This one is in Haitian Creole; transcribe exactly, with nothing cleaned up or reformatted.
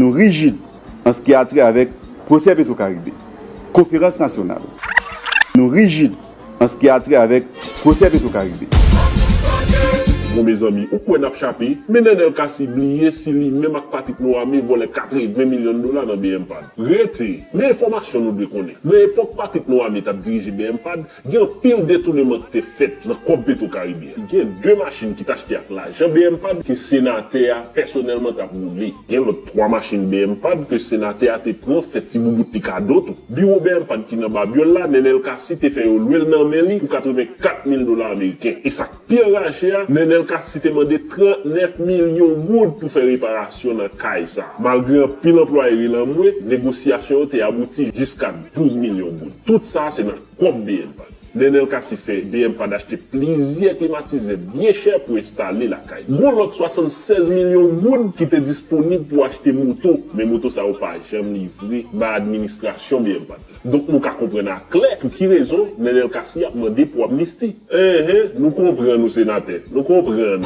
Nou rijid an ce qui a trait avec procès Petro Caribe. Konferans nasyonal. Nou rijid an ce qui a trait avec procès Petro Caribe. Bon mezanmi, ou kwè n ap chape? Men Nenel Cassy bliye si li menm ak Patrick Noame vòlè katreven milyon dola nan BMPAD. Rete! Men enfòmasyon nou dwe konnen. Nan epòk Patrick Noame t ap dirije BMPAD, gen anpil detouneman ki te fèt nan kòb Petro Caribe a. Gen de machin ki t achte ak lajan BMPAD ke senatè a pèsonèlman t ap woule. Gen lòt twa machin BMPAD ke senatè a te pran fè ti boubout li kado tou. Biwo BMPAD ki nan Babyòl la, Nenel Cassy te fè yo lwe l nan men li pou katreven kat mil dola ameriken. E sa k pi anraje a, Nenel Cassy te mande trannèf milyon goud pou fè reparasyon nan kay sa. Malgre anpil anplwaye rele anmwe, negosyasyon yo te abouti jiska douz milyon goud. Tout sa se nan kòb BMPAD. Nenel Cassy fè BMPAD achte plizyè klimatizè byen chè pou enstale lakay. Gon lòt swasannsèz milyon goud ki te disponib pou achte moto, men moto sa yo pa janm livre bay administrasyon BMPAD. Donk nou ka konprann aklè pou ki rezon Nenel Cassy ap mande pou amnisti. Enhen, nou konprann ou senatè. Nou konprann.